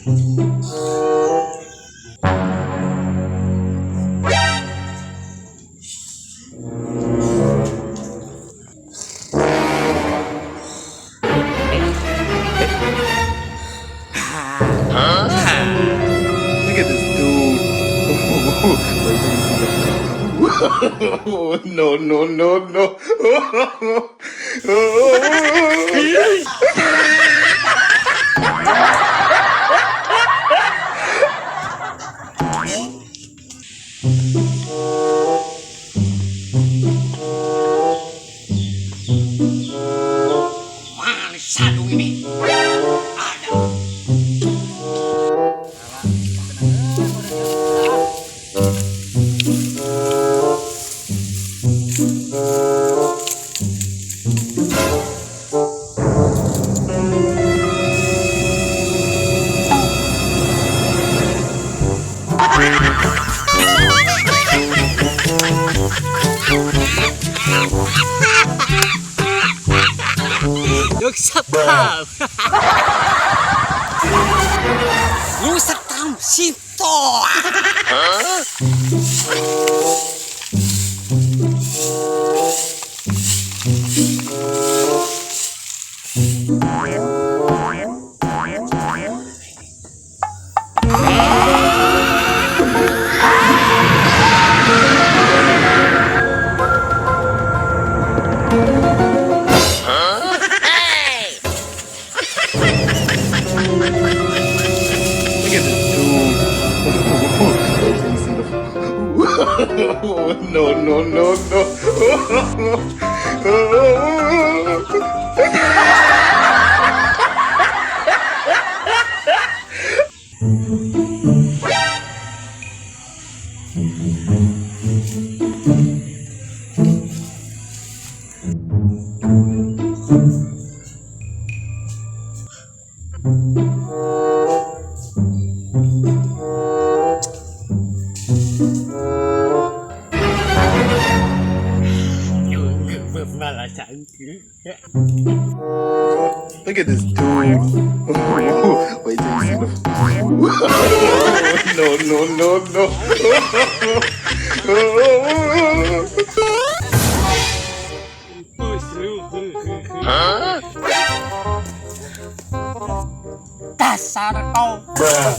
Look at this dude. Wait till you see the. No, no, no, no. Mana sadung ini? Ada. Được sắp Lu setam sito. Look at this dude. Wait till you see the. No, no, no, no. Look at this dude. Wait till you see the. No, no, no, no. Dasar kau. Bruh.